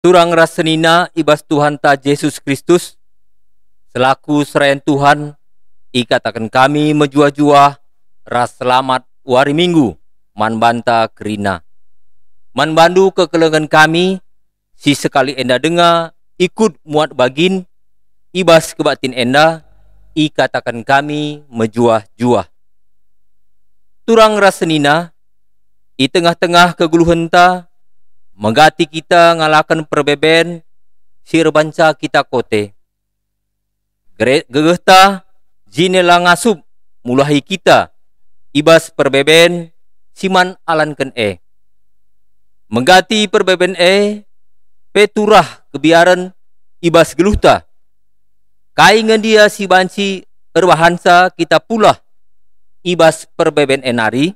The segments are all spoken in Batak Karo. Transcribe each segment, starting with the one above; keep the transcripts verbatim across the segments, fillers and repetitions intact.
Turang ras senina i bas Tuhanta Jesus Kristus, selaku serayan Tuhan, ikataken kami mejuah-juah ras selamat wari Minggu man banta kerina. Man bandu kekelengen kami, si sekali enda denga ikut muat bagin, i bas kebaktin enda ikataken kami mejuah-juah. Turang ras senina, i tengah-tengah kegeluhenta, megati kita ngalaken perbeben si erbanca kita kote. Gere-, gegehta jine la ngasup mulahi kita i bas perbeben si man alanken e. Megati perbeben e pe turah kebiaren i bas geluhta. Kai nge ndia si banci erbahanca kita pulah i bas perbeben e nari?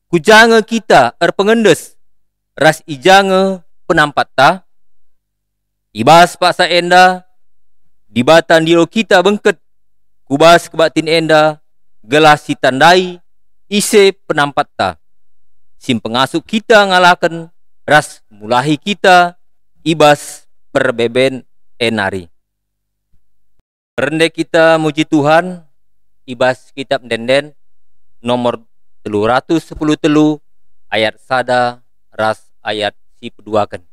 Ku ja nge kita erpengendes, ras i ja nge penampatta? I bas paksa enda, Dibata ndilo kita bengket ku bas kebaktin enda, gelah sitandai ise penampatta, si mpengasup kita ngalaken ras mulahi kita i bas perbeben e nari. Rende kita muji Tuhan i bas Kitap Ende-enden nomor telu ratus sepuluh telu, ayat sada ras ayat si peduaken.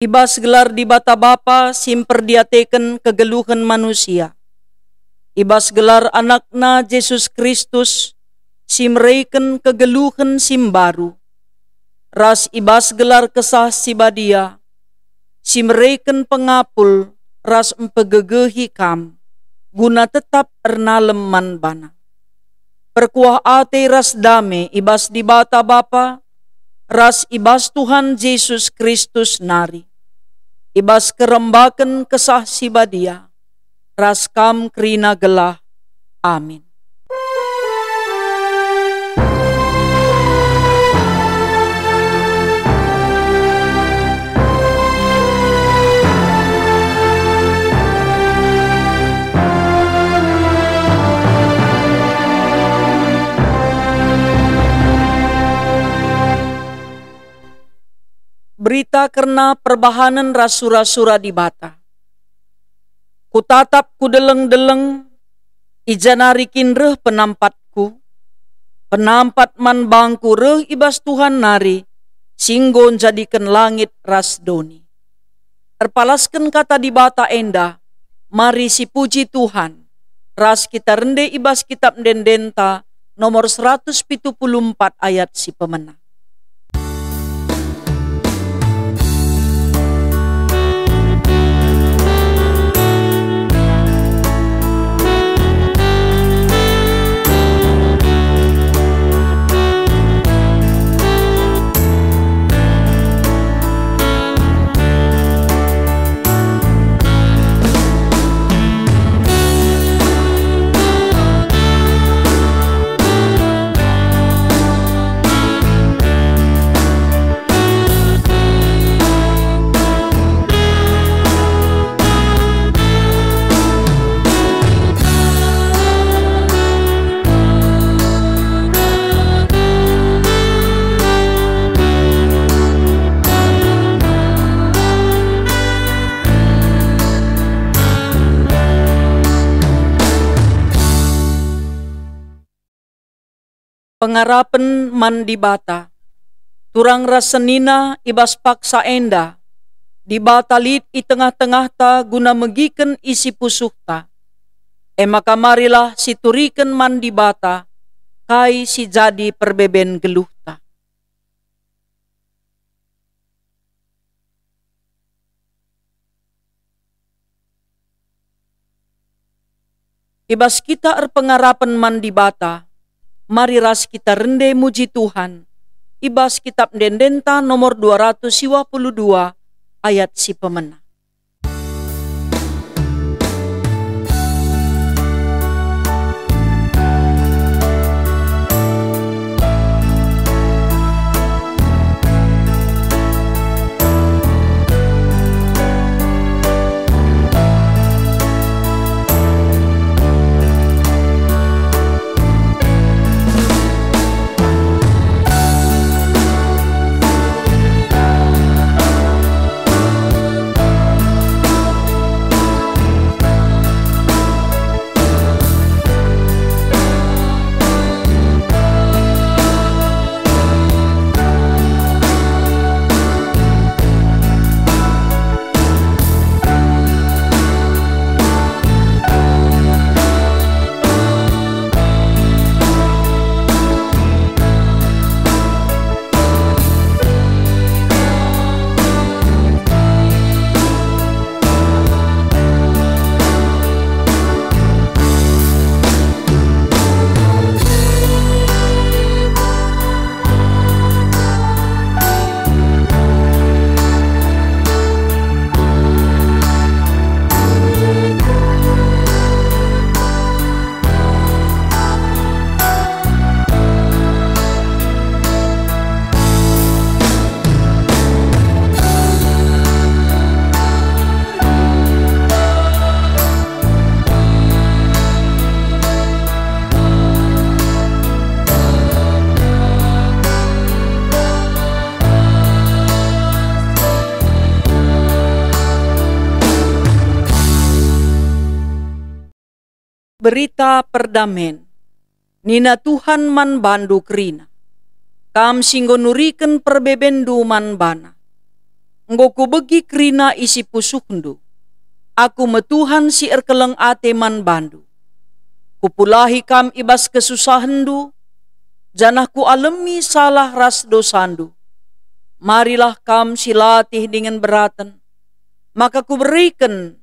I bas gelar Dibata Bapa si mperdiateken kegeluhen manusia, i bas gelar AnakNa Jesus Kristus si mereken kegeluhen si mbaru, ras i bas gelar Kesah Si Badia si mereken pengapul ras mpegegehi kam, guna tetap ernalem man baNa. Perkuah ate ras dame i bas Dibata Bapa, ras i bas Tuhan Jesus Kristus nari, i bas kerembaken Kesah Si Badia, ras kam kerina gelah. Amin. Berita kerna perbahanen ras sura-sura Dibata. Kutatap ku deleng-deleng, i ja nari kin reh penampatku. Penampat man bangku reh i bas Tuhan nari, si enggo njadiken langit ras doni. Erpalasken kata Dibata enda, mari sipuji Tuhan, ras kita rende i bas Kitap Ende-endenta nomor seratus pitu puluh empat ayat si pemena. Pengarapen man Dibata. Turang ras senina i bas paksa enda, Dibata lit i tengah-tengahta guna megiken isi pusuhta. E maka marilah situriken man Dibata kai si jadi perbeben geluhta. I bas kita erpengarapen man Dibata, mari ras kita rende muji Tuhan i bas Kitap Ende-endenta nomor dua ratus siwa puluh dua ayat si pemena. Berita perdamen. Nina Tuhan man bandu kerina, kam si enggo nuriken perbebenndu man bana. Enggo kubegi kerina isi pusuhndu. Aku me Tuhan si erkeleng ate man bandu. Kupulahi kam i bas kesusahenndu, janah kualemi salah ras dosandu. Marilah kam si latih dingen beraten, maka kuberiken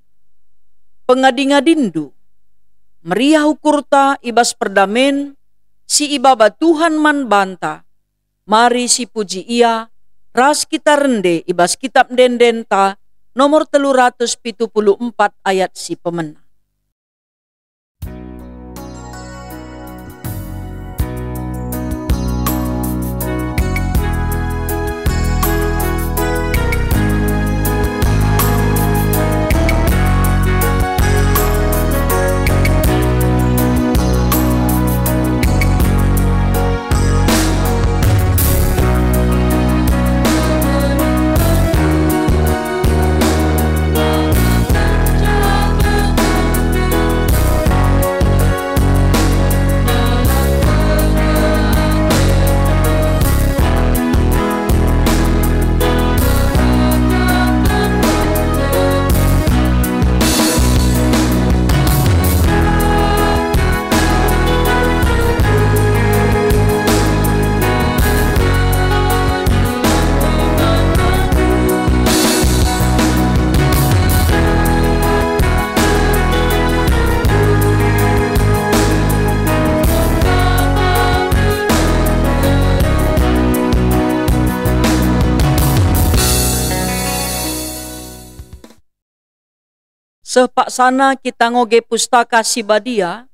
pengadi-ngadinndu. Meriah ukurta i bas perdamen si ibaba Tuhan man banta. Mari sipuji Ia ras kita rende i bas Kitap Ende-endenta nomor telu ratus pitu puluh empat ayat si pemena. Seh paksana kita ngoge Pustaka Si Badia,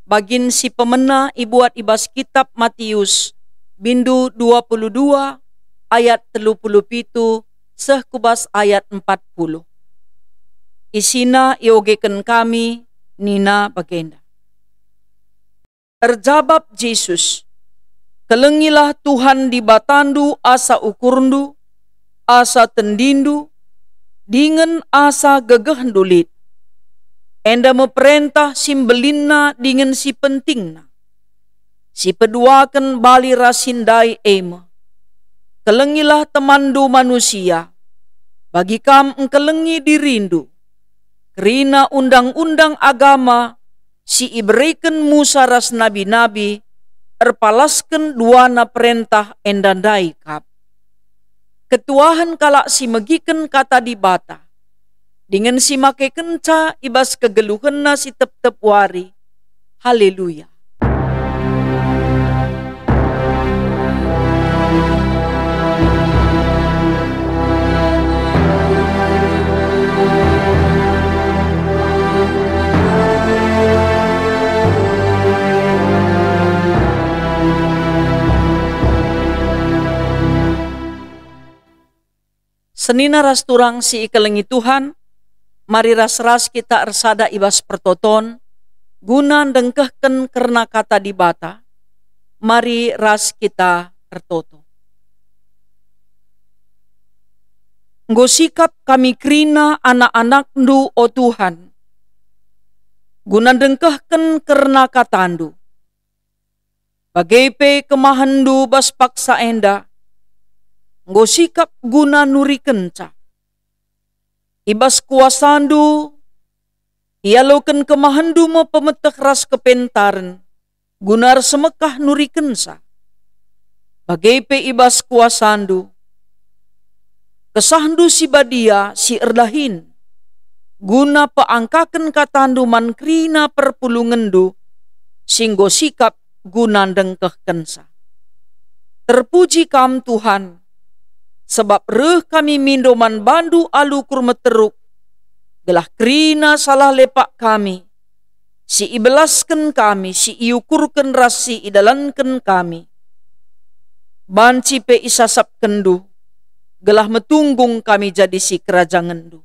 bagin si pemena ibuat i bas Kitap Matius, bindu dua puluh dua, ayat telu puluh pitu seh ku bas ayat empat puluh. Isina iogeken kami, nina bagenda. Erjabap Jesus, "Kelengilah Tuhan Dibatandu asa ukurndu, asa tendindu, dingen asa gegehndu lit. Enda me perentah si mbelinna dingen si pentingna. Si peduaken bali ras si ndai e me: Kelengilah temanndu manusia, bagi kam engkelengi dirindu, kerina undang-undang agama si ibereken Musa ras nabi-nabi erpalasken duana perentah enda ndai kap. Ketuahen kalak si megiken Kata Dibata, dingen si makekenca i bas kegeluhenna si tep-tep wari. Haleluya! Senina ras turang si ikelengi Tuhan, mari ras-ras kita ersada i bas pertoton, guna ndengkehken kerna Kata Dibata. Mari ras kita ertoto. Enggo sikap kami kerina anak-anakNdu, o Tuhan, guna ndengkehken kerna KataNdu. Bage pe kemahenNdu bas paksa enda enggo sikap guna nurikenca. I bas kuasaNdu, ialoken kemahenNdu me pemeteh ras kepentaren, guna ersemekah nurikenca. Bage pe i bas kuasaNdu, KesahNdu si Badia si erdahin, guna peangkaken KataNdu man kerina perpulungenNdu si enggo sikap guna ndengkehkenca. Terpuji Kam, Tuhan, sabap reh kami mindo man baNdu alu ukur meteruk, gelah kerina salah lepak kami, si ibelasken kami, si iukurken ras si idalanken kami, banci pe isasapkenNdu, gelah metunggung kami jadi sikerajangenNdu.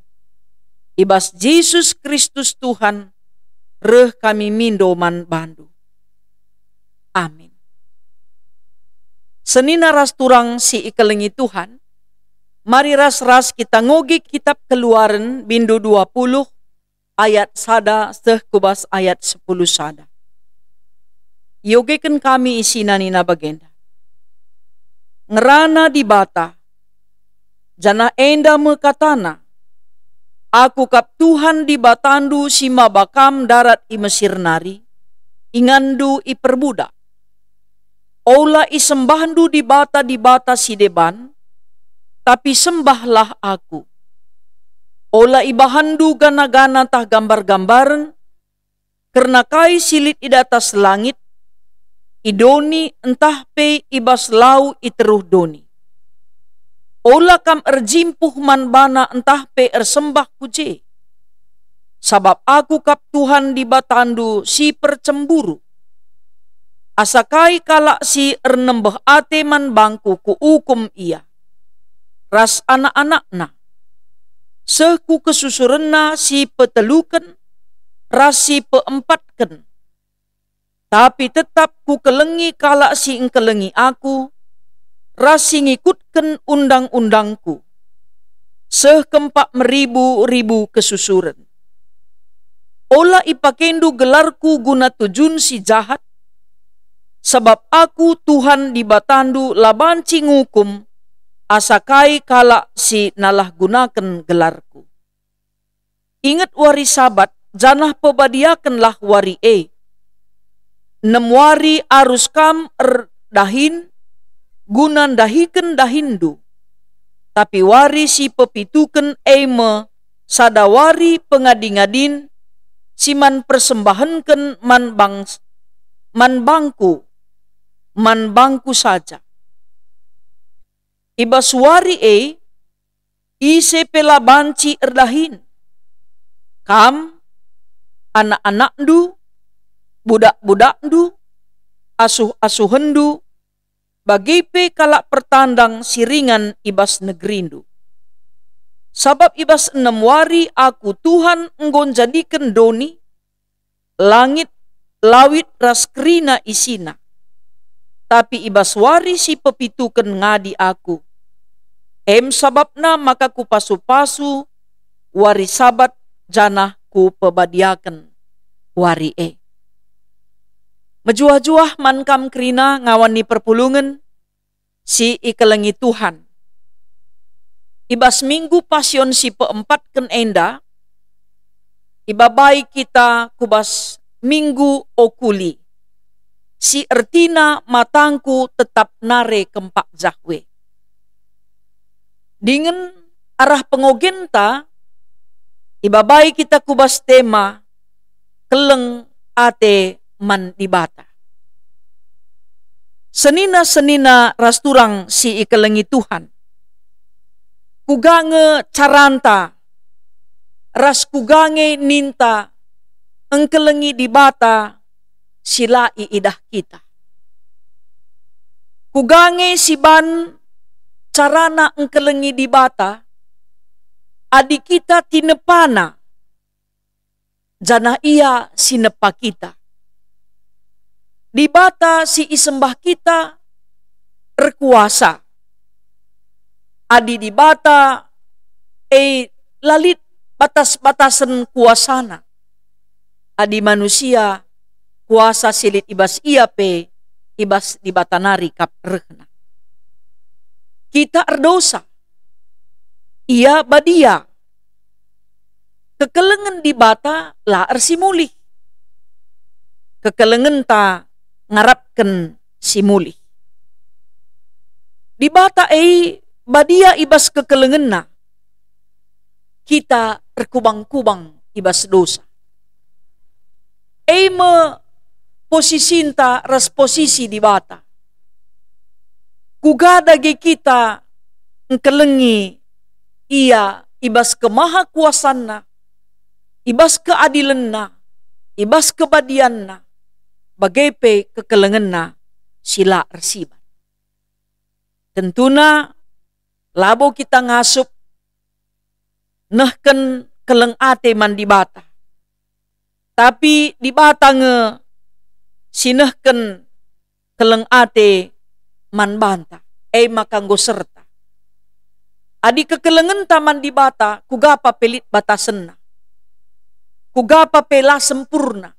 I bas Jesus Kristus Tuhan, reh kami mindo man baNdu. Amin. Senina ras turang si ikelengi Tuhan, mari ras-ras kita ngoge Kitap Keluaren, bindu dua puluh, ayat sada seh ku bas ayat sepuluh sada. Iogeken kami isina nina bagenda: Ngerana Dibata, janah enda me kataNa, "Aku kap Tuhan Dibatandu si maba kam ndarat i Mesir nari, inganndu iperbudak. Ola isembahndu dibata-dibata si deban, tapi sembahlah Aku. Ola ibahanndu gana-gana ntah gambar-gambaren, kerna kai si lit i datas langit, i doni, ntah pe i bas lau i teruh doni. Ola kam erjimpuh man bana ntah pe ersembah ku je. Sabap Aku kap Tuhan Dibatandu si percemburu. Asa kai kalak si ernembeh ate man bangKu Kuukum ia, ras anak-anakna, seh ku kesusurenna si peteluken ras si peempatken. Tapi tetap Kukelengi kalak si engkelengi Aku, ras si ngikutken undang-undangKu, seh kempak meribu-ribu kesusuren. Ola ipakendu gelarKu guna tujun si jahat, sabap Aku, Tuhan Dibatandu, la banci ngukum asa kai kalak si nalahgunaken gelarKu. Inget wari Sabat, janah pebadiakenlah wari e. Enem wari arus kam erdahin guna ndahiken dahinndu, tapi wari si pepituken e me sada wari pengadi-ngadin si man persembahenken man bangs-, man bangKu, man bangKu saja. I bas wari e, ise pe la banci erdahin. Kam, anak-anakndu, budak-budakndu, asuh-asuhenndu, bage pe kalak pertandang si ringan i bas negerindu. Sabap i bas enem wari Aku, Tuhan, enggo njadiken doni, langit, lawit ras kerina isina. Tapi i bas wari si pepituken ngadi Aku. Em sabapna maka Kupasu-pasu wari Sabat janah Kupebadiaken wari e. Mejuah-juah man kam kerina ngawan ni perpulungen si ikelengi Tuhan. I bas Minggu Pasion si peempatken enda, ibabai kita ku bas Minggu Okuli, si ertina matangku tetap nare kempak Jahwe. Dingen arah pengogenta, ibabai kita ku bas tema keleng ate man Dibata. Senina-senina ras turang si ikelengi Tuhan, kuga nge caranta ras kuga nge ninta engkelengi Dibata si la iidah kita? Kuga nge siban carana engkelengi Dibata adi kita tinepana, janah Ia si nepa kita? Dibata si isembah kita erkuasa. Adi Dibata e la lit batas-batasen kuasaNa, adi manusia, kuasa si lit i bas ia pe i bas Dibata nari kap rehna. Kita erdosa. Ia badia. Kekelengen Dibata la ersimulih. Kekelengenta ngarapken si mulih. Dibata e badia i bas kekelengenNa. Kita erkubang-kubang i bas dosa. E me posisinta ras posisi Dibata. Kuga dage kita engkelengi Ia i bas kemahakuasanNa, i bas keadilenNa, i bas kebadianNa, bage pe kekelengenNa si la ersiban. Tentuna labo kita ngasup nehken keleng ate man Dibata. Tapi Dibata nge si nehken keleng ate man banta, e maka enggo serta. Adi kekelengenta man Dibata, kuga pa pe lit batasenna, kuga pa pe la sempurna,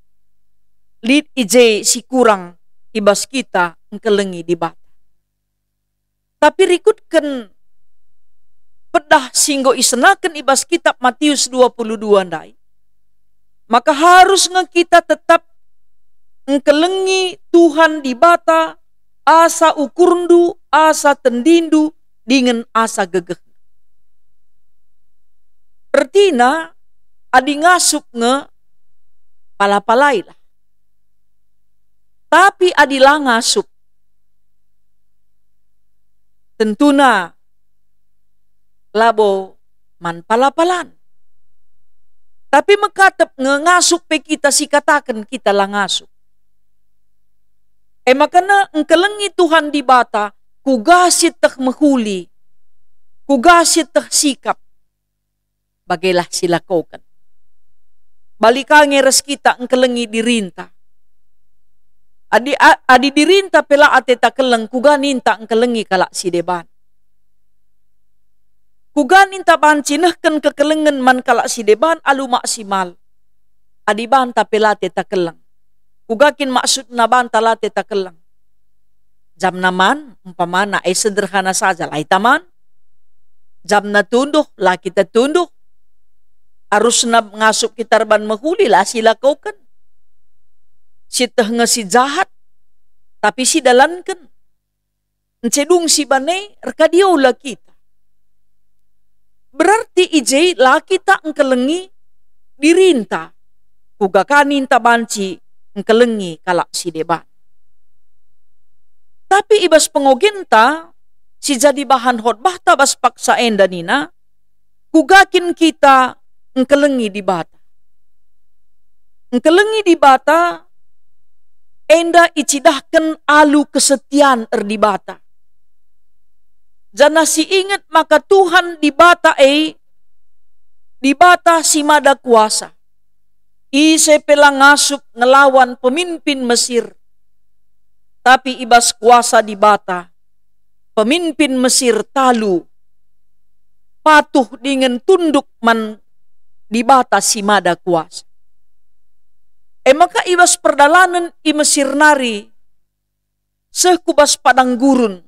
lit i je si kurang i bas kita engkelengi Dibata. Tapi rikutken pedah si enggo isenaken i bas kitap Matius dua puluh dua ndai, maka harus nge kita tetap engkelengi Tuhan Dibata asa ukurndu, asa tendindu, dingen asa gegeh. Ertina, adi ngasup nge, pala-palailah. Tapi adi la ngasup, tentuna labo man pala-palan. Tapi mekatep nge ngasup pe kita si kataken kita la ngasup. E maka ne engkelengi Tuhan Dibata, kuga sieteh mehuli, kuga sieteh sikap, bagelah silakoken. Bali ka nge ras kita engkelengi dirinta. Adi, a-, adi dirinta pe la ateta keleng, kuga ninta engkelengi kalak si deban? Kuga ninta banci nehken kekelengen man kalak si deban alu maksimal, adi banta pe la ateta keleng? Kuga kin maksudna banta la ateta keleng? Jamna man, umpamana, e sederhana saja, la itaman. Jamna tunduh, la kita tunduh. Arusna ngasup kita erban mehuli, la silakoken. Sieteh nge si jahat, tapi sidalanken. Ncedung si bane erkadiola kita. Berarti i je la kita engkelengi dirinta, kuga ka ninta banci engkelengi kalak si deban. Tapi i bas pengogenta si jadi bahan khotbahta bas paksa enda nina, kuga kin kita engkelengi Dibata? Engkelengi Dibata enda icidahken alu kesetian erdibata. Janah si inget maka Tuhan Dibata e, Dibata si mada kuasa. Ise pe la ngasup ngelawan pemimpin Mesir. Tapi i bas kuasa Dibata, pemimpin Mesir talu, patuh dingen tunduk man Dibata si mada kuasa. E maka i bas perdalanen i Mesir nari seh ku bas padang gurun,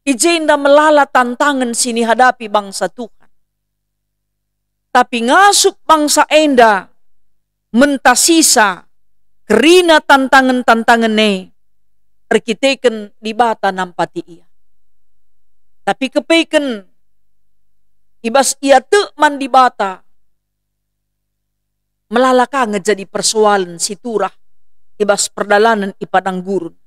i jenda melala tantangen si nihadapi bangsa Tuhan. Tapi ngasup bangsa enda mentasisa kerina tantangen-tantangen e erkiteken Dibata nampati ia. Tapi kepeken i bas ia tek man Dibata, melala ka nge jadi persoalen si turah i bas perdalanen i padang gurun.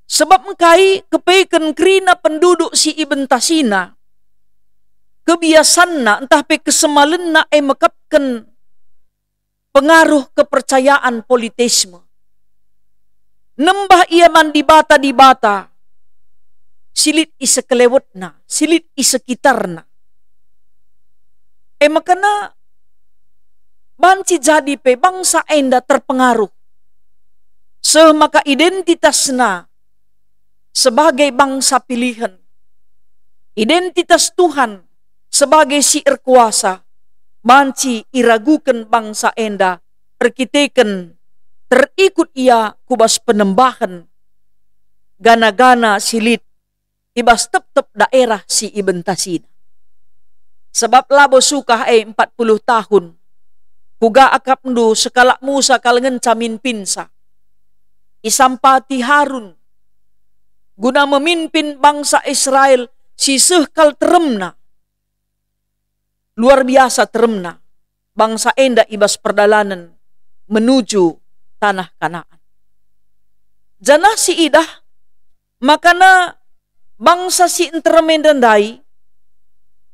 Sebab engkai kepeken kerina penduduk si ibentasina, kebiasanna ntah pe kesemalenna e mekapken pengaruh kepercayaan politisme. Nembah ia man dibata-dibata si lit i sekelewetna, si lit i sekitarna. E maka banci jadi pe bangsa enda terpengaruh, seh maka identitasna sebagai bangsa pilihen, identitas Tuhan sebagai si erkuasa, banci iraguken bangsa enda erkiteken terikut ia ku bas penembahen gana-gana si lit i bas tep-tep daerah si ibentasina. Sebab labo sukah e empat puluh tahun, kuga akapndu sekalak Musa kal ngenca minpinsa. Isampati Harun guna memimpin bangsa Israel si seh kal teremna. Luar biasa teremna bangsa enda i bas perdalanen menuju tanah Kanaan. Janah siidah makana bangsa si nterem enda ndai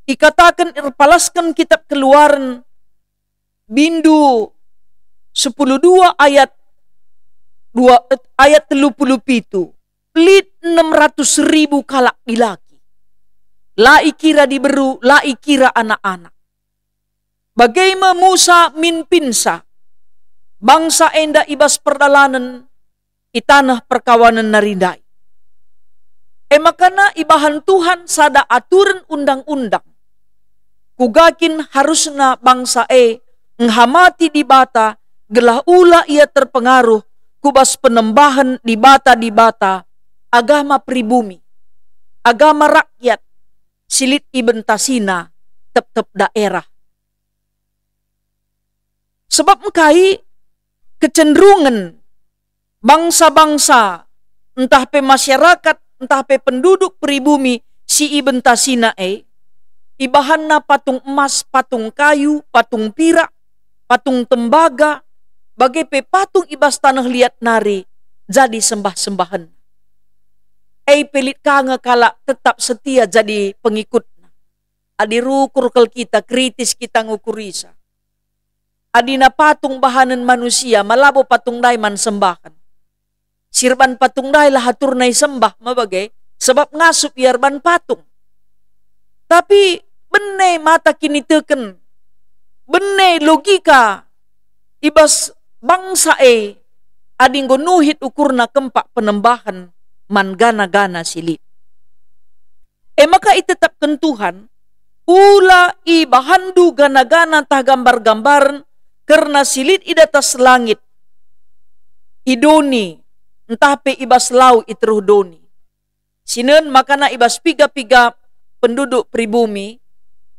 ikataken erpalasken kitab Keluaren bindu sepuluh dua ayat dua, ayat telu puluh pitu, lit enam ratus ribu kalak dilaki. La ikira diberu, la ikira anak-anak. Bage me Musa minpinsa bangsa enda i bas perdalanen i taneh perkawanen nari ndai. E maka ibahan Tuhan sada aturen undang-undang. Kuga kin harusna bangsa e ngehamati Dibata gelah ula ia terpengaruh ku bas penembahen dibata-dibata agama pribumi, agama rakyat si lit ibentasina tep-tep daerah. Sebab engkai kecenderungen bangsa-bangsa, ntah pe masyarakat, ntah pe penduduk pribumi si ibentasina e, ibahanna patung emas, patung kayu, patung pirak, patung tembaga, bage pe patung i bas taneh liat nari jadi sembah-sembahen. E pe lit ka nge kalak tetap setia jadi pengikutna. Adi rukur kal kita, kritis kita ngukurisa. Adina patung bahanen manusia, ma labo patung ndai man sembahen. Si erban patung ndai la aturna isembah, ma bage, sebab ngasup ia erban patung. Tapi bene mata kiniteken, bene logika i bas bangsa e, adi enggo nuhit ukurna kempak penembahen man gana-gana si lit. E maka itetapken Tuhan, "Ula ibahanndu gana-gana ntah gambar-gambaren kerna si lit i datas langit, i doni, ntah pe i bas lau i teruh doni." Sinen makana i bas piga-piga penduduk pribumi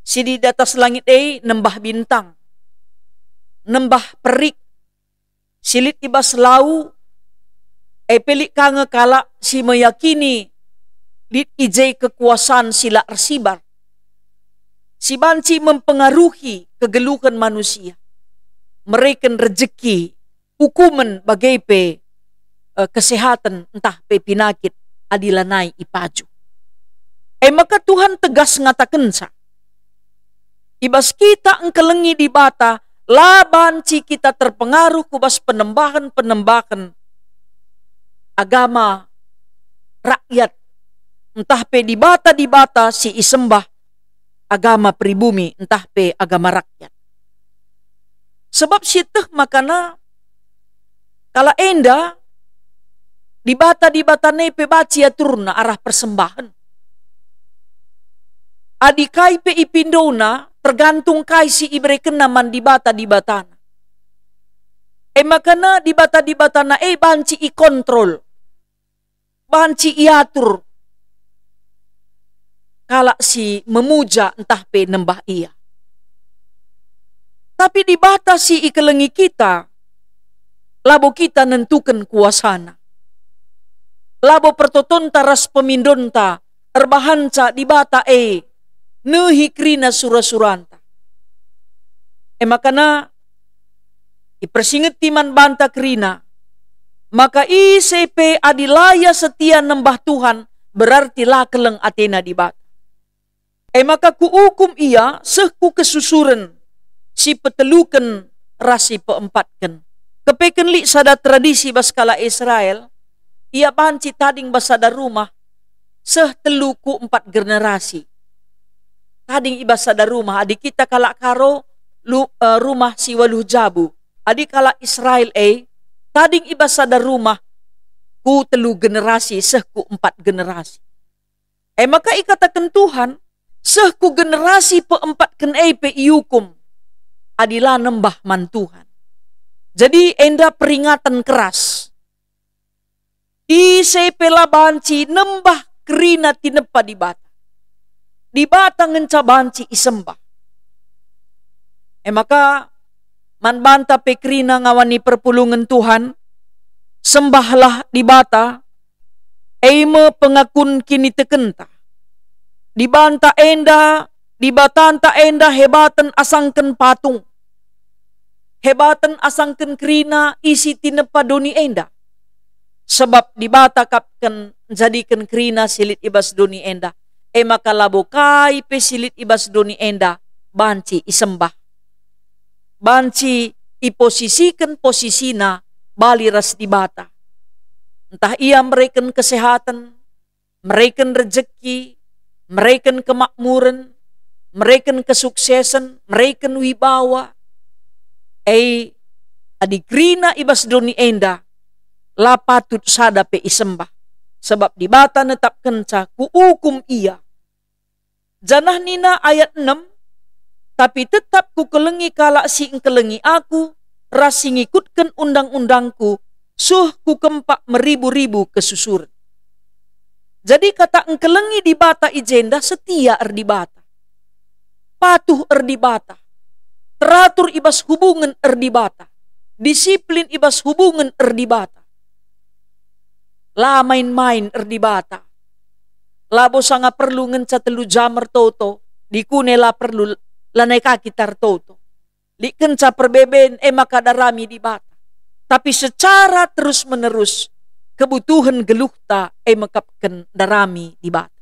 si di datas langit e nembah bintang, nembah perik, si lit i bas lau, e pe lit ka nge kalak si meyakini lit i je kekuasan si la ersibar, si banci mempengaruhi kegeluhen manusia, mereken rejeki, ukumen bage pe, eh, kesehatan ntah pe pinakit adi lanai ipaju. E maka Tuhan tegas ngatakenca, i bas kita engkelengi Dibata, la banci kita terpengaruh ku bas penembahen-penembahen agama rakyat, ntah pe dibata-dibata si isembah agama pribumi ntah pe agama rakyat. Sebab sieteh makana kalak enda dibata-dibata e pe banci aturna arah persembahen. Adi kai pe ipindona, tergantung kai si iberekenna man dibata-dibatana. E maka na dibata-dibatana e banci ikontrol, banci iatur kalak si memuja ntah pe nembah ia. Tapi Dibata si ikelengi kita, labo kita nentuken kuasana. Labo pertotonta ras pemindonta erbahanca Dibata e nehi kerina sura-suranta. E maka na ipersingeti man banta kerina, maka ise pe adi la ia setia nembah Tuhan, berarti la keleng atena Dibata. E maka kuukum ia seh ku kesusuren si peteluken ras si peempatken. Kepeken lit sada tradisi bas kalak Israel, ia banci tading bas sada rumah seh telu ku empat generasi. Tading i bas sada rumah, adi kita kalak Karo, lu-, eh, rumah si waluh jabu. Adi kalak Israel e, tading i bas sada rumah ku telu generasi seh ku empat generasi. E maka ikataken Tuhan, seh ku generasi peempatken e pe iukum, adi la nembah man Tuhan. Jadi enda peringatan keras. Ise pe la banci nembah kerina tinepa Dibata. Dibata ngenca banci isembah. E maka, man banta pe kerina ngawani perpulungen Tuhan, sembahlah Dibata, e me pengakun kinitekenta. Dibanta enda, Dibatanta enda hebaten asangken patung. Hebaten asangken kerina isi tinepa doni enda. Sebab Dibata kap ken njadiken kerina si lit i bas doni enda. E maka labo kai pe si lit i bas doni enda banci isembah. Banci iposisiken posisina bali ras Dibata. Ntah ia mereken kesehaten, mereken rejeki, mereken kemakmuren, mereken kesuksesen, mereken wibawa. E, adi kerina i bas doni enda, la patut sada pe isembah. Sebab Dibata netapkenca, "Kuukum ia." Janah nina ayat enem, "Tapi tetap Kukelengi kalak si engkelengi Aku, ras si ngikutken undang-undangKu, seh ku kempak meribu-ribu kesusuren." Jadi kata engkelengi Dibata i jenda setia erdibata, patuh erdibata, teratur i bas hubungen erdibata, disiplin i bas hubungen erdibata. La main-main erdibata. Labo sanga perlu ngenca telu jam ertoto, dikune la perlu, lanai ka kita ertoto. Lit kenca perbeben, e maka darami Dibata. Tapi secara terus-menerus, kebutuhen geluhta e mekapken darami Dibata.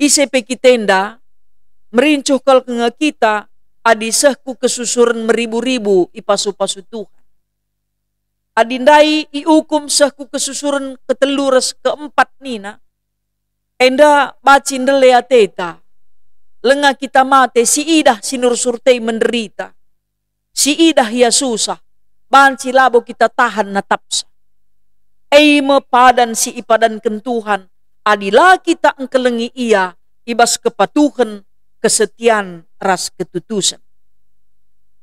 Ise pe kita enda, merincuh kal nge kita, adi seh ku kesusuren meribu-ribu ipasu-pasu Tuhan. Adi ndai iukum seh ku kesusuren ketelu ras keempat nina, enda banci ndele ateta. Langa kita mate, siidah si nursur e menderita. Siidah ia susah, banci labo kita tahan natapsa. E me padan si ipadanken Tuhan, adi la kita engkelengi Ia i bas kepatuhen, kesetian, ras ketutusen.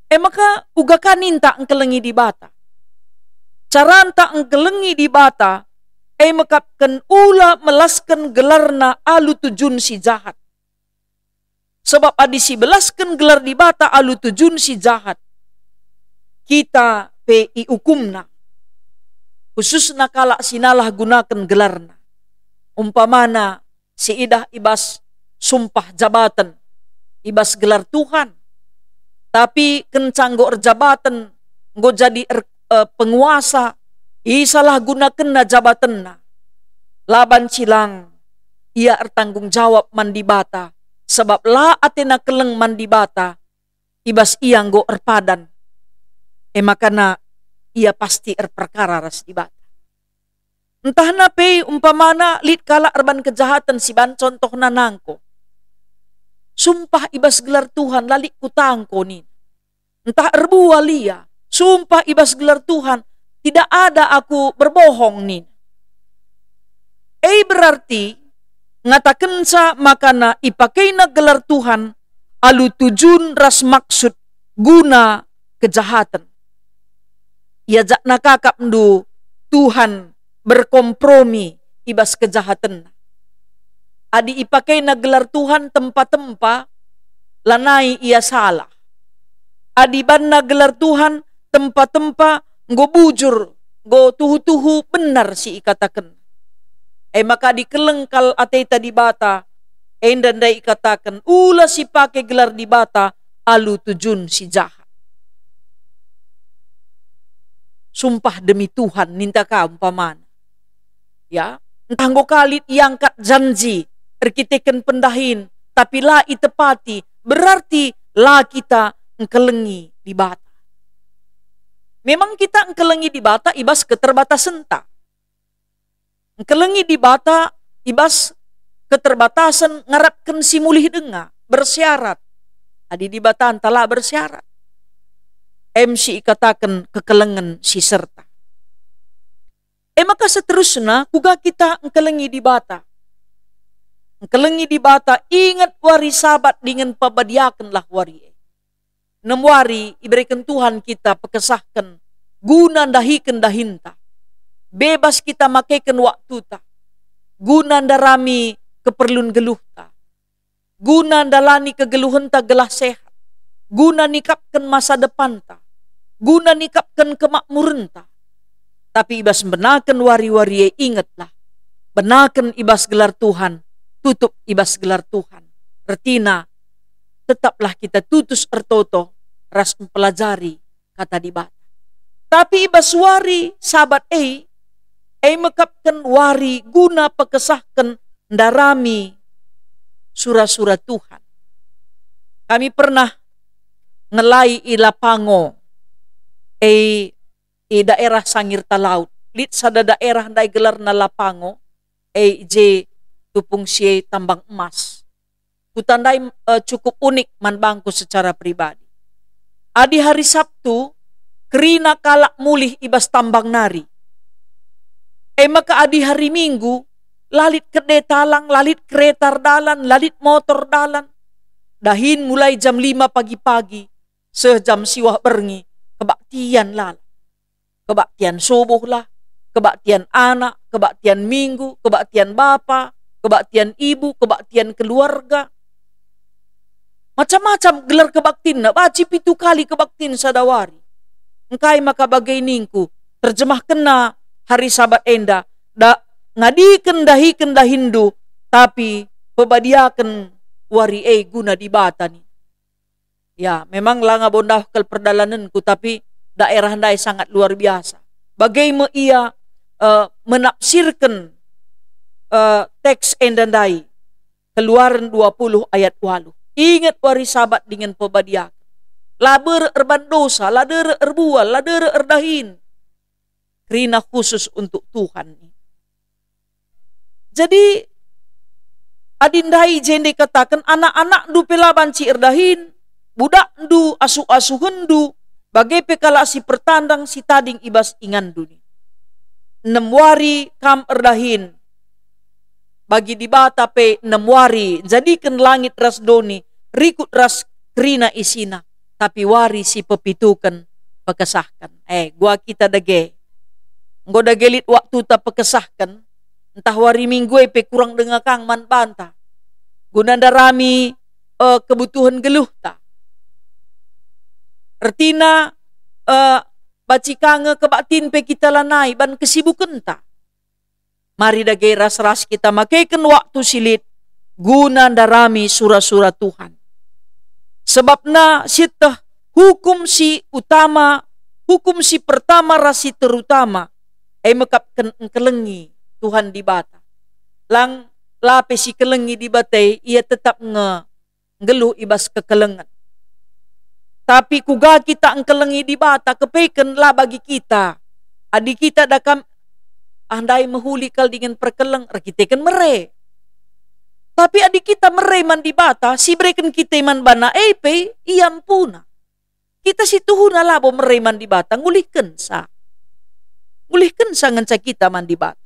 E maka, uga ka ninta engkelengi Dibata? Caranta engkelengi Dibata, e mekapken ula melasken gelarNa alu tujun si jahat. Sebab adi sibelasken gelar Dibata alu tujun si jahat, kita pe iukumNa, khususna kalak si nalah gunaken gelarNa. Umpamana, siidah i bas sumpah jabaten i bas gelar Tuhan. Tapi kenca enggo erjabaten, enggo jadi er-, eh, penguasa, isalahgunakenna jabatenna. La banci lang ia ertanggung jawab man Dibata, sebab la atena keleng man Dibata, i bas ia enggo erpadan. E maka na ia pasti erperkara ras Dibata. Ntahna pe umpamana lit kalak erban kejahaten si ban contohna nangko. Sumpah i bas gelar Tuhan, la lit kutangko nina. Ntah erbual ia, sumpah i bas gelar Tuhan, tidak ada aku berbohong nina. E berarti ngatakenca makana ipakeina gelar Tuhan alu tujun ras maksud guna kejahaten. Iajakna kakapndu Tuhan berkompromi i bas kejahatenna. Adi ipakena gelar Tuhan tempa-tempa, lanai ia salah. Adi banna gelar Tuhan tempa-tempa, enggo bujur, enggo tuhu-tuhu benar si ikataken. E maka adi keleng kal ateta Dibata, enda ndai ikataken, ula sipake gelar Dibata alu tujun si jahat. Sumpah demi Tuhan, ninta ka umpamana. Ya, ntah enggo ka lit iangkat janji erkiteken pendahin, tapi la itepati, berarti la kita engkelengi Dibata. Memang kita engkelengi Dibata i bas keterbatasenta. Engkelengi Dibata i bas keterbatasen ngarapken si mulih denga, bersyarat. Adi Dibatanta la bersyarat, em si ikataken kekelengen si serta. E maka seterusna, kuga kita engkelengi Dibata? Engkelengi Dibata, inget wari Sabat dingen pabadiakenlah wari e. Enem wari ibereken Tuhan kita pekesahken guna ndahiken dahinta. Bebas kita makeken waktuta guna ndarami keperlun geluhta, guna ndalani kegeluhenta gelah sehat, guna nikapken masa depanta, guna nikapken kemakmurenta. Tapi i bas mbenaken wari-wari e, ingetlah, benaken i bas gelar Tuhan, tutup i bas gelar Tuhan. Ertina, tetaplah kita tutus ertoto ras mpelajari Kata Dibata. Tapi i bas wari Sabat e, e mekapken wari guna pekesahken ndarami sura-sura Tuhan. Kami pernah ngelai i Lapango, e, i daerah Sangir Talaut. Lit sada daerah ndai gelarna Lapango, e, i je tupung si e tambang emas. Kuta ndai, eh, cukup unik man bangku secara pribadi. Adi hari Sabtu, kerina kalak mulih i bas tambang nari. E maka adi hari Minggu, la lit kede talang, la lit kereta erdalan, la lit motor erdalan. Dahin mulai jam lima pagi-pagi, seh jam siwah berngi, kebaktian lalap. Kebaktian subuh lah, kebaktian anak, kebaktian minggu, kebaktian bapa, kebaktian ibu, kebaktian keluarga. Macam-macam gelar kebaktinna, banci pitu kali kebaktin sada wari. Engkai maka bage ningku, terjemahkenna hari Sabat enda, da, ngadiken ndahiken dahinndu, tapi pebadiaken wari e guna Dibata nin. Ya, memang la ngabo ndauh kal perdalanenku, tapi daerah ndai sangat luar biasa. Bage me ia, eh, menafsirken, eh, teks enda ndai, Keluaren dua puluh ayat waluh. Inget wari Sabat dingen pebadiaken. La berek erban dosa, la derek erbual, la derek erdahin. Kerina khusus untuk Tuhan. Jadi, adi ndai jenda ikataken, anak-anakndu pe la banci erdahin, budakndu, asuh-asuhenndu, bage pe kalak si pertandang si tading i bas inganndu nin. Enem wari kam erdahin, bagi Dibata pe enem wari, njadiken langit ras doni, rikut ras kerina isina, tapi wari si pepituken pekesahken. Eh, gua kita dage. Enggo dage lit waktuta pekesahken, ntah wari Minggu e pe kurang denga kang man banta. Guna ndarami, eh, kebutuhen geluhta. Ertina, eh, banci ka nge kebaktin pe kita lanai ban kesibukenta. Mari dage ras-ras kita makeken waktu si lit guna ndarami sura-sura Tuhan. Sebabna sieteh hukum si utama, hukum si pertama ras si terutama, e mekapken engkelengi Tuhan Dibata. Lang la pe si kelengi Dibata e, ia tetap nge nggeluh i bas kekelengen. Tapi kuga kita engkelengi Dibata, kepeken la bagi kita. Adi kita dakam, ah, ndai mehuli kal dingen perkeleng, erkiteken mere. Tapi adi kita mere man Dibata, si bereken kita man baNa e pe, iampuna. Kita si tuhuna labo mere man Dibata, ngulihkensa. Ngulihkensa ngenca kita man Dibata.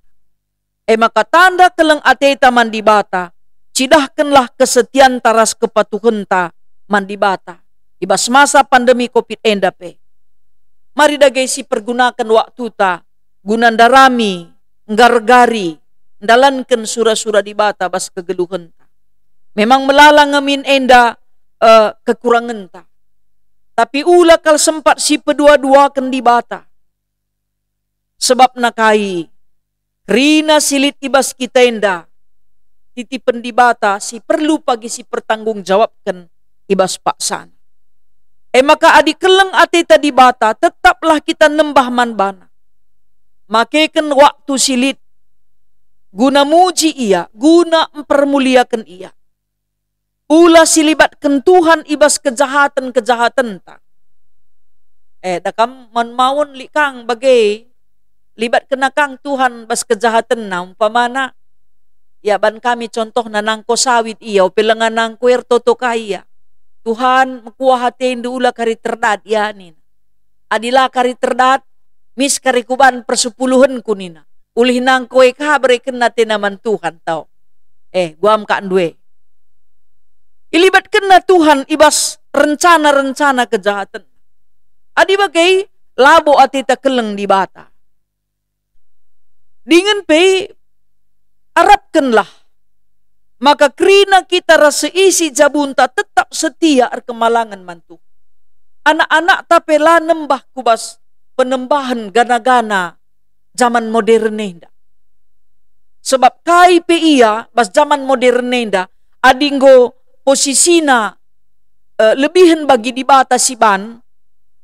E maka tanda keleng ateta man Dibata, cidahkenlah kesetianta ras kepatuhenta man Dibata i bas masa pandemi covid enda pe. Mari dage sipergunaken waktuta guna ndarami, nggargari, ndalanken sura-sura Dibata bas kegeluhenta. Memang melala nge min enda, eh, kekurangenta. Tapi ula kal sempat sipedua-duaken Dibata. Sebabna kai? Kerina si lit i bas kita enda, titipen Dibata si perlu pagi sipertanggungjawabken i bas paksana. E maka adi keleng ateta Dibata, tetaplah kita nembah man baNa. Makeken waktu si lit guna muji Ia, guna mpermuliaken Ia. Ula silibatken Tuhan i bas kejahaten-kejahatenta. Eh, da kam maun-maun lit kang bage, libatkenna kang Tuhan bas kejahatenna, umpamana, ya, ban kami contohna nangko sawit ia, ope lenga nangko ertoto ka ia. "Tuhan, mekuah atendu, ula kari terdat ia," nina. "Adi la kari terdat, mis kari kuban persepuluhenku," nina. Ulih nangko e ka berekenna atena man Tuhan, tau. Eh, guam ka ndue. Ilibatkenna Tuhan i bas rencana-rencana kejahaten. Adi bage, labo ateta keleng Dibata. Dingen pe, arapkenlah maka kerina kita ras seisi jabunta tetap setia erkemalangen man Tuhan. Anak-anakta pe la nembah ku bas penembahen gana-gana jaman modern enda. Sebab kai pe ia bas jaman modern enda, adi enggo posisina, eh, lebihen bagi Dibata si ban,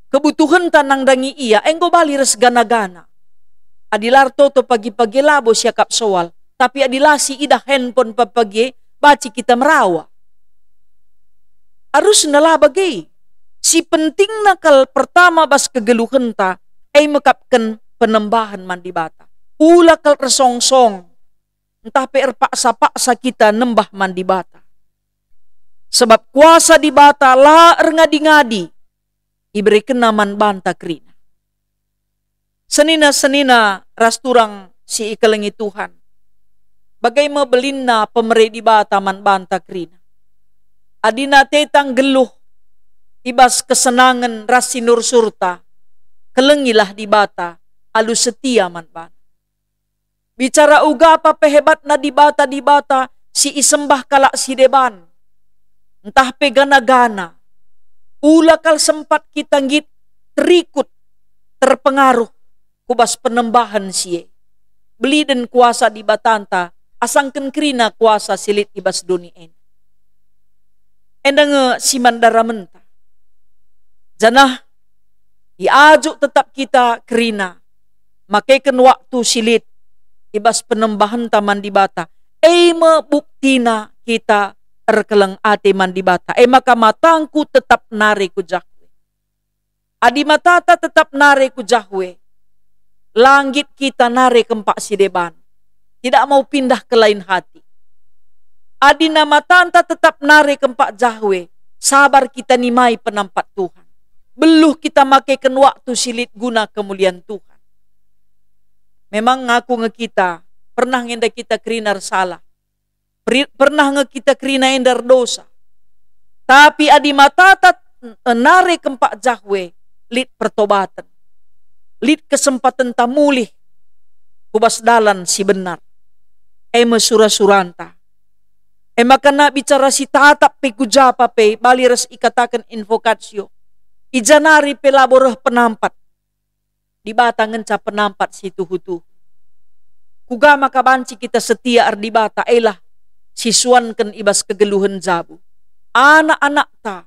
kebutuhenta nandangi ia, enggo bali ras gana-gana. Adi la ertoto pagi-pagi labo siakap soal, tapi adi la siidah handphone pagi, banci kita merawa. Arusna la bage. Si pentingna kal pertama bas kegeluhenta, e mekapken penembahen man Dibata. Ula kal ersongsong, ntah pe erpaksa-paksa kita nembah man Dibata. Sebab kuasa Dibata la erngadi-ngadi, iberekenNa man banta kerina. Senina-senina ras turang si ikelengi Tuhan, bage me belinna pemere Dibata man banta kerina. Adi ateta nggeluh i bas kesenangen ras sinursurta, kelengilah Dibata alu setia man baNa. Bicara uga pe hebatna dibata-dibata si isembah kalak si deban, ntah pe gana-gana, ula kal sempat kita nggit terikut, terpengaruh ku bas penembahen si e. Beliden kuasa Dibatanta, asangken kerina kuasa si lit i bas doni enda. Enda nge si man daramenta. Janah iajuk tetap kita kerina, makeken waktu si lit i bas penembahenta man Dibata, e me buktina kita erkeleng ate man Dibata. E maka matangku tetap nari ku Jahwe. Adi matata tetap nari ku Jahwe, la nggit kita nari kempak si deban, tidak mau pindah ke lain hati. Adina matanta tetap nari kempak Jahwe, sabar kita nimai penampat Tuhan. Beluh kita makeken waktu si lit guna kemulian Tuhan. Memang ngaku nge kita, pernah nge enda kita kerina ersalah. Peri-, pernah nge kita kerina enda erdosa. Tapi adi matata, e, nari kempak Jahwe, lit pertobaten. Lit kesempatenta mulih ku bas dalan si benar. E me sura-suranta. E maka na bicara si tatap pe ku japa pe, bali ras ikataken invocatio. I ja nari pe labo reh penampat. Dibata ngenca penampat si tuhu-tuhu. Kuga maka banci kita setia erdibata, elah sisuanken i bas kegeluhen jabu. Anak-anakta,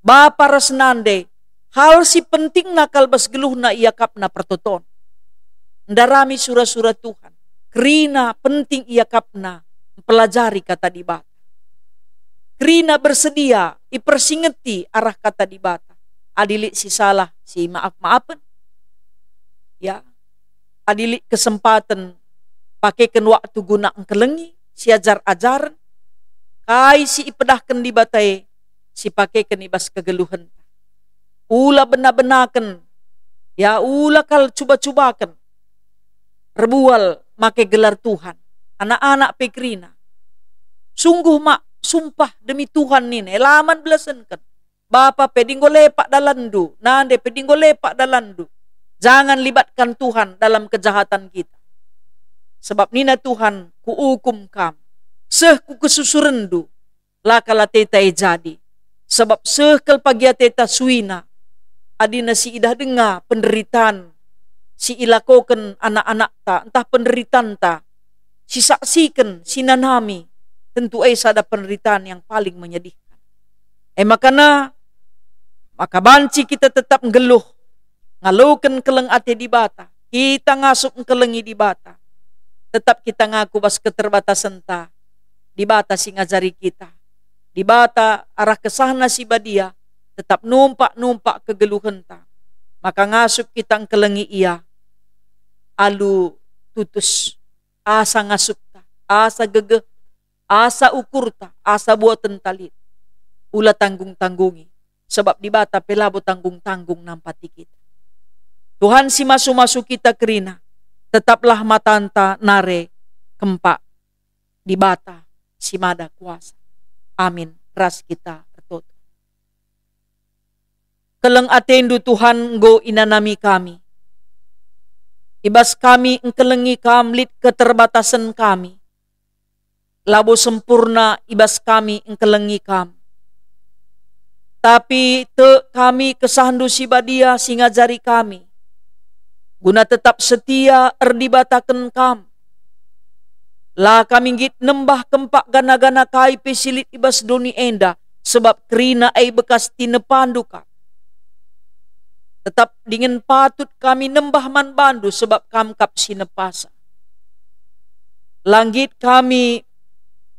bapa ras nande, hal si pentingna kal bas geluhna iakapna pertoton. Ndarami sura-sura Tuhan, kerina penting iakapna mpelajari kata Dibata. Kerina bersedia ipersingeti arah kata Dibata. Adi lit si salah, si maaf-maafen. Ya. Adi lit kesempaten pakeken waktu guna engkelengi, siajar-ajaren, kai si ipedahken Dibata e sipakeken i bas kegeluhenta. Ula bena-benaken, ya, ula kal cuba-cubaken erbual make gelar Tuhan. Anak-anak pe kerina. Sungguh mak sumpah demi Tuhan nina, e la man belasenken. Bapa pe adi enggo lepak dalanndu, nande pe adi enggo lepak dalanndu. Jangan libatkan Tuhan dalam kejahatan kita. Sebab nina Tuhan, "Kuukum kam, seh ku kesusurenndu, la kal ateta e jadi. Sebab seh kal pagi ateta suina, adina si idah denga penderitan si ilakoken anak-anakta, ntah penderitanta si saksiken, si nanami, tentu e sada penderitan yang paling menyedihkan." E makana, maka banci kita tetap nggeluh, ngaloken keleng ate Dibata, kita ngasup ngkelengi Dibata. Tetap kita ngaku bas keterbatasenta, Dibata si ngajari kita. Dibata arah kesahna si badia, tetap numpak-numpak kegeluhenta. Maka ngasup kita ngkelengi Ia alu tutus, asa ngasupta, asa gegeh, asa ukurta, asa buatenta lit. Ula tanggung-tanggungi, sebab Dibata pe labo tanggung-tanggung nampati kita. Tuhan si masu-masu kita kerina, tetaplah matanta nare kempak Dibata si mada kuasa. Amin. Ras kita ertoto. Keleng ateNdu, Tuhan, enggo inanami kami. I bas kami engkelengi Kam lit keterbatasen kami. Labo sempurna i bas kami engkelengi Kam. Tapi tek kami KesahNdu si Badia si ngajari kami, guna tetap setia erdibataken Kam. La kami nggit nembah kempak gana-gana kai pe si lit i bas doni enda, sebab kerina e bekas tinepaNdu kap. Tetap dingen patut kami nembah man baNdu, sebab Kam kap si nepasa. La nggit kami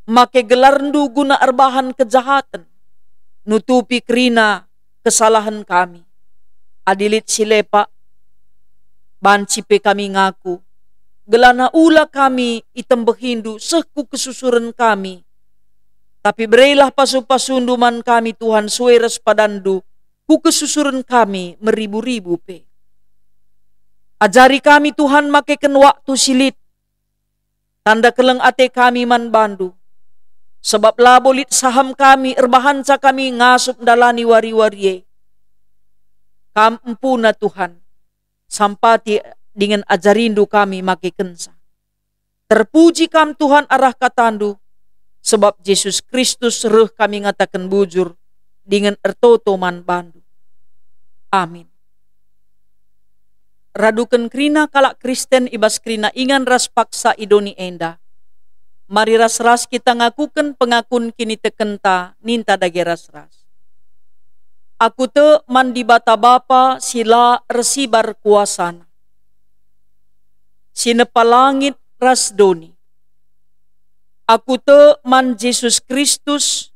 make gelarNdu guna erbahan kejahaten, nutupi kerina kesalahen kami. Adi lit si lepak, banci pe kami ngaku, gelana ula kami itembehiNdu seh ku kesusuren kami. Tapi bereilah pasu-pasuNdu man kami, Tuhan, sue ras padanNdu, ku kesusuren kami meribu-ribu pe. Ajari kami, Tuhan, makeken waktu si lit, tanda keleng ate kami man baNdu, sebab labo lit saham kami erbahanca kami ngasup ndalani wari-wari e. Kam empuna, Tuhan, sampati dingen ajarindu kami makekenca. Terpuji Kam, Tuhan, arah kataNdu, sebab Jesus Kristus reh kami ngataken bujur dingen ertoto man baNdu. Amin. Raduken kerina kalak Kristen i bas kerina ingan ras paksa i doni enda, mari ras-ras kita ngakuken pengakun kinitekenta, ninta dage ras-ras. Aku tek man Dibata Bapa si la ersibar kuasaNa, si nepa langit ras doni. Aku tek man Jesus Kristus,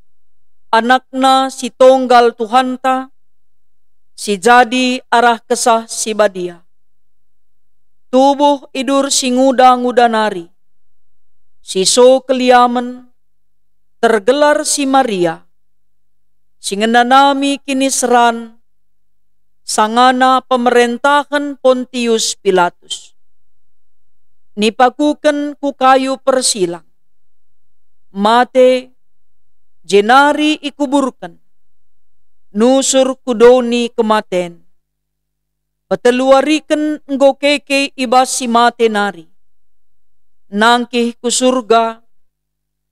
AnakNa si tonggal Tuhanta, si jadi arah Kesah Si Badia. Tubuh idur si nguda-nguda nari, si so keliamen, tergelar si Maria, si ngenanami kiniseran sangana pemerentahen Pontius Pilatus. Nipakuken ku kayu persilang, mate, jenari ikuburken, nusur ku doni kematen. Peteluariken enggo keke i bas si mate nari, nangkih ku Surga,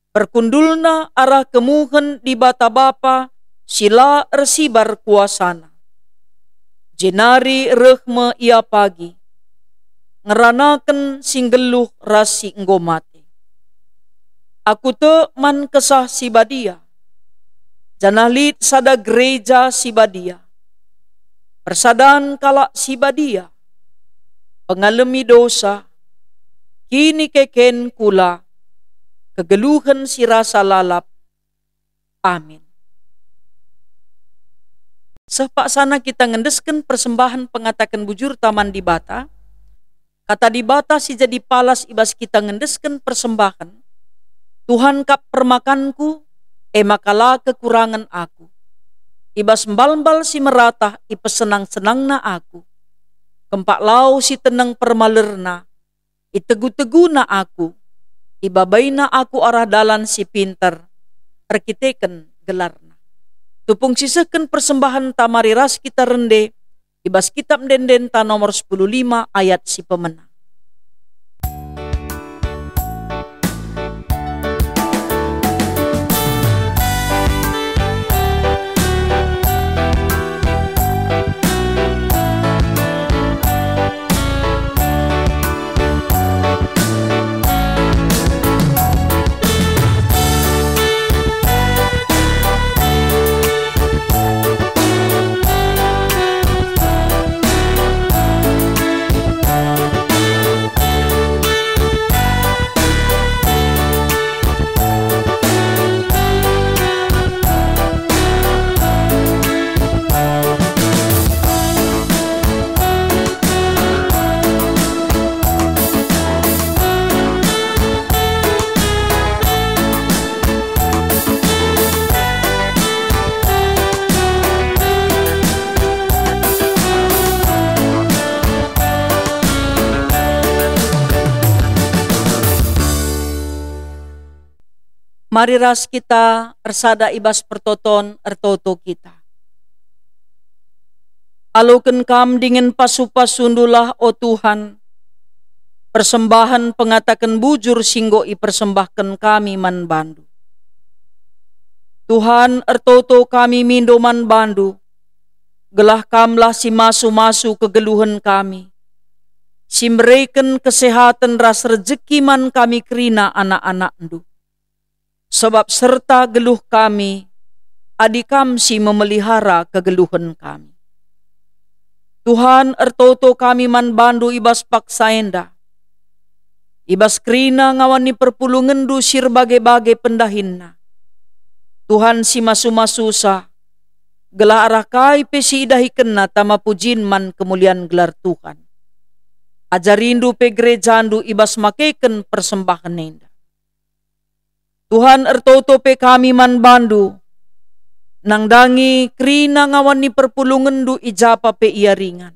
perkundulna arah kemuhen Dibata Bapa si la ersibar kuasaNa. Jenari reh me Ia pagi, ngeranaken si nggeluh ras si enggo mate. Aku tek man Kesah Si Badia, janah lit sada gereja si badia, persadan kalak si badia, pengalemi dosa, kinikeken kula, kegeluhen si rasa lalap. Amin. Seh paksana kita ngendesken persembahen pengataken bujurta man Dibata. Kata Dibata si jadi palas i bas kita ngendesken persembahen, "Tuhan kap permakanku, e maka la kekurangen aku. I bas mbal-mbal si meratah ipesenang-senangNa aku. Kempak lau si teneng permalerNa, itegu-teguNa aku, ibabaina aku arah dalan si pinter, erkiteken gelarNa." Tupung sisehken persembahen, tamari ras kita rende i bas Kitab Ende-endenta nomor sepuluh lima ayat si pemena. Mari ras kita ersada i bas pertoton, ertoto kita. Aloken Kam dingen pasu-pasundulah, o Tuhan, persembahen pengataken bujur si enggo ipersembahken kami man Bandu. Tuhan, ertoto kami mindo man Bandu, gelah Kamlah si masu-masu kegeluhen kami, si mereken kesehaten ras rejeki man kami kerina anak-anakNdu. Sabap serta geluh kami, adi Kam si memelihara kegeluhen kami. Tuhan, ertoto kami man Bandu i bas paksa enda, i bas kerina ngawan ni perpulungenNdu si erbage-bage pendahinna. Tuhan si masu-masusa, gelah arah kai pe si idahikenna tama pujin man kemulian gelar Tuhan. AjariNdu pe gerejaNdu i bas makeken persembahen enda. Tuhan, ertoto pe kami man Bandu, nandangi kerina ngawan ni perpulungenNdu i japa pe ia ringan.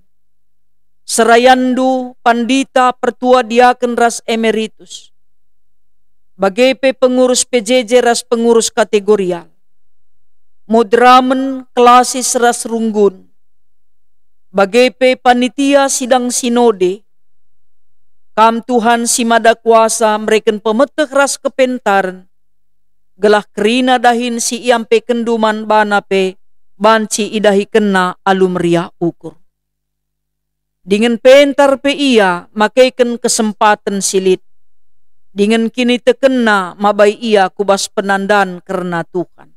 SerayanNdu, pandita, pertua, diaken, ras emeritus, bage pe pengurus P J J ras pengurus kategorial, moderamen, klasis, ras runggun, bage pe panitia sidang sinode. Kam Tuhan si Mada Kuasa mereken pemeteh ras kepentaren, gelah kerina dahin si iampekenNdu man bana pe banci idahikenna alu meriah ukur. Dingen pentar pe ia makeken kesempaten si lit, dingen kinitekenna mabai ia ku bas penandan kerna Tuhan.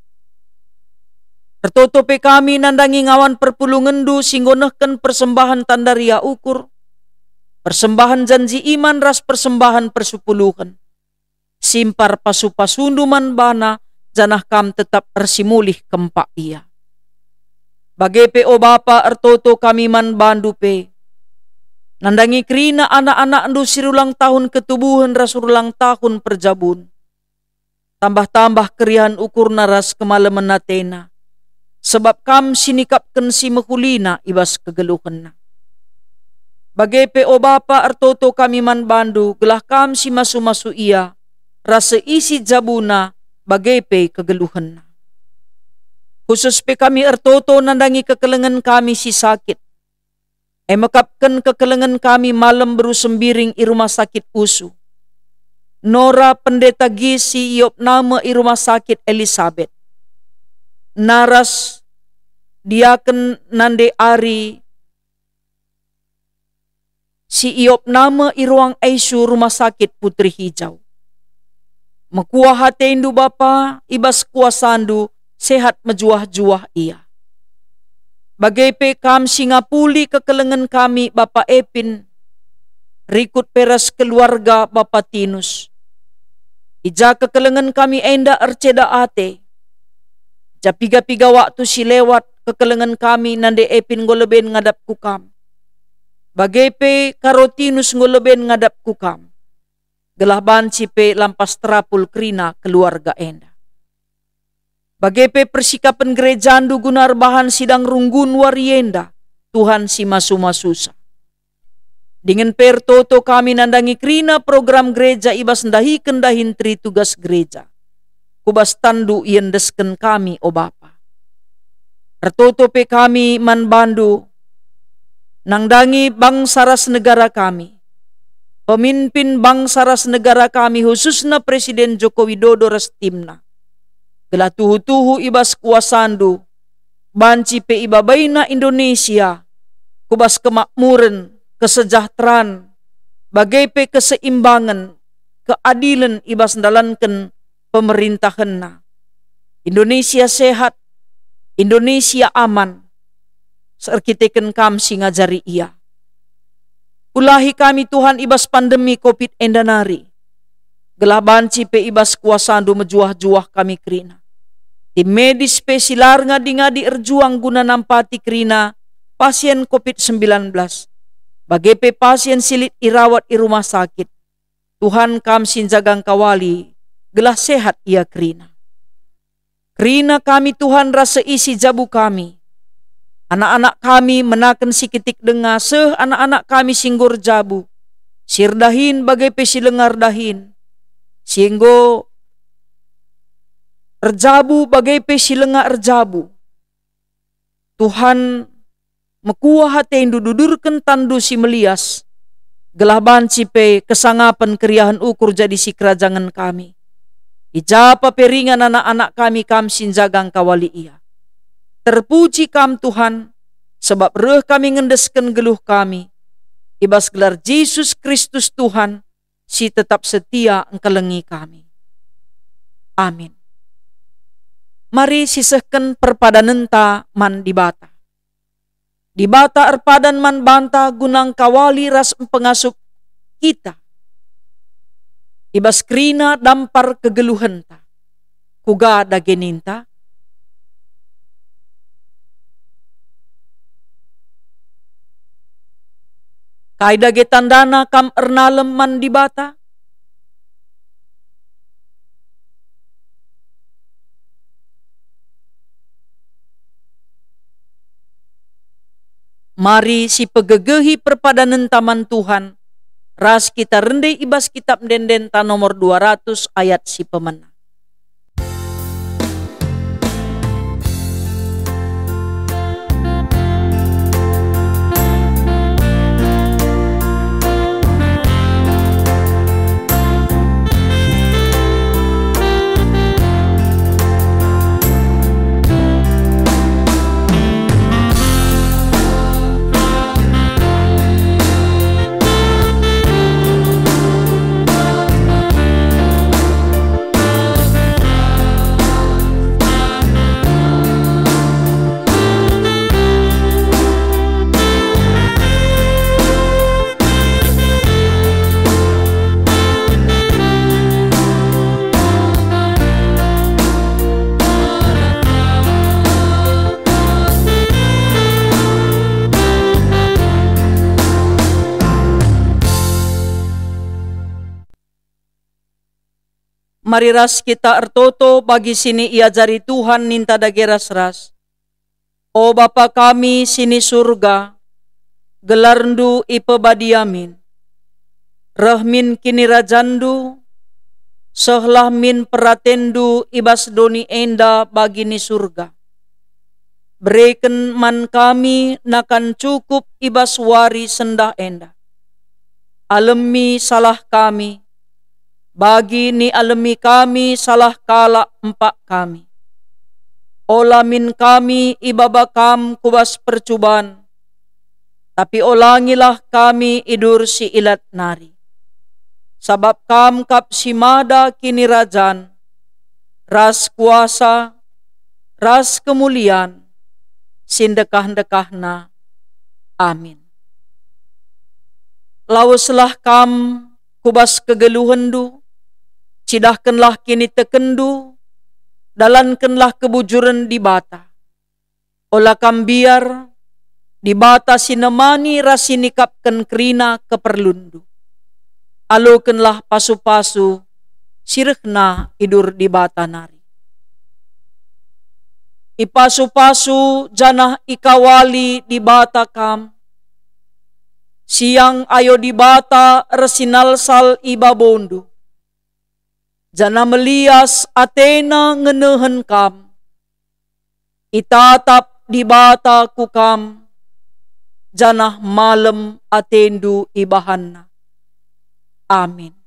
Ertoto pe kami nandangi ngawan perpulungenNdu si enggo nehken persembahen tanda riah ukur, persembahen janji iman ras persembahen persepuluhen. Simpar pasu-pasuNdu man bana, janah Kam tetap ersimulih kempak ia. Bage pe, o Bapa, ertoto kami man Bandu pe, nandangi kerina anak-anakNdu si erulang tahun ketubuhen ras erulang tahun perjabun. Tambah-tambah keriahen ukurna ras kemalemen atena, sabap Kam si nikapken si mehulina i bas kegeluhenna. Bage pe, o Bapa, ertoto kami man Bandu, gelah Kam si masu-masu ia, ras seisi jabuna, bage pe kegeluhenna. Khusus pe kami ertoto nandangi kekelengen kami si sakit, e mekapken kekelengen kami malem beru Sembiring i Rumah Sakit Usu. Nora Pendeta Gis si iopna me i Rumah Sakit Elisabet. Naras diaken Nande Ari si iopna me i ruang I C U Rumah Sakit Putri Hijau. Mekuah ateNdu, Bapa, i bas kuasaNdu, sehat mejuah-juah ia. Bage pe Kam si ngapuli kekelengen kami, Bapa Epin, rikut pe ras keluarga Bapa Tinus. I ja kekelengen kami enda erceda ate, ja piga-piga waktu si lewat kekelengen kami Nande Epin enggo leben ngadap ku Kam. Bage pe Karotinus enggo leben ngadap ku Kam, gelah banci pe lampas terapul kerina keluarga enda. Bage pe persikapen gerejaNdu guna erbahan sidang runggun wari enda, Tuhan si masu-masusa. Dingen pe ertoto kami nandangi kerina program gereja i bas ndahiken dahin teri tugas gereja. Ku bas tanNdu iendesken kami, o Bapa. Ertoto pe kami man Bandu, nandangi bangsa ras negara kami, pemimpin bangsa ras negara kami, khususna Presiden Joko Widodo ras timna, gelah tuhu-tuhu i bas kuasandu banci pe ibabaina Indonesia ku bas kemakmuren, kesejahteraan, bage pe keseimbangen, keadilen i bas ndalanken pemerintahenna. Indonesia sehat, Indonesia aman, erkiteken Kam si ngajari ia. Ulahi kami, Tuhan, i bas pandemi covid enda nari, gelah banci pe i bas kuasaNdu mejuah-juah kami kerina. Tim medis pe si la erngadi-ngadi erjuang guna nampati kerina pasien covid sembilan belas, bage pe pasien si lit irawat i rumah sakit. Tuhan, Kam si njaga engkawali, gelah sehat ia kerina. Kerina kami, Tuhan, ras seisi jabu kami. Anak-anak kami menaken si kitik denga, seh anak-anak kami si enggo erjabu, si erdahin bage pe si langa erdahin, si enggo erjabu bage pe si langa erjabu. Tuhan, mekuah ateNdu dudurken tanNdu si melias, gelah banci pe kesangapen keriahen ukur jadi sikerajangen kami. I ja pe ringan anak-anak kami, Kam si njaga engkawali ia. Terpuji Kam, Tuhan, sabap reh kami ngendesken geluh kami, i bas gelar Jesus Kristus Tuhan, si tetap setia engkelengi kami. Amin. Mari sisehken perpadanenta man Dibata. Dibata erpadan man banta guna engkawali ras mpengasup kita. I bas kerina dampar kegeluhenta. Kuga dage ninta? Kai dage tandana kam ernalem man Dibata? Mari sipegegehi perpadanenta man Tuhan, ras kita rende i bas Kitap Ende-endenta nomor dua ratus ayat si pemena. Mari ras kita ertoto bagi si niajari Tuhan ninta dage ras-ras. O Bapa kami si ni Surga, gelarNdu ipebadia min. Reh min kinirajanNdu, sehlah min peratenNdu i bas doni enda bagi ni Surga. Bereken man kami nakan cukup i bas wari sendah enda. Alemi salah kami, bagi nialemi kami salah kalak empak kami. Ola min kami ibaba Kam ku bas percuban, tapi olangilah kami idur si ilat nari. Sabap Kam kap si mada kinirajan, ras kuasa, ras kemulian, si ndekah-ndekahna. Amin. Laweslah kam ku bas kegeluhenndu, cidahkenlah kinitekenndu, dalankenlah kebujuren Dibata. Ola kam mbiar, Dibata si nemani ras si nikapken kerina keperlunndu. Alokenlah pasu-pasu si rehna idur Dibata nari. Ipasu-pasu janah ikawali Dibata kam. Siang ayo Dibata ersinalsal i babondu, janah melias ateNa ngenehen kam. Itatap Dibata ku kam, janah malem atendu ibahanna. Amin.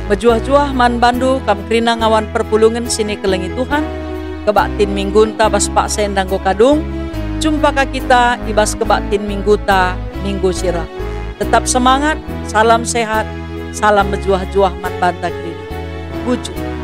Mejuah-juah man bandu kam kerina ngawan perpulungen si nikelengi Tuhan. Kebaktin minggunta bas paksa enda enggo kadung. Jumpa ka kita i bas kebaktin mingguta minggu si reh. Tetap semangat, salam sehat, salam mejuah-juah man banta kerina. Bujur.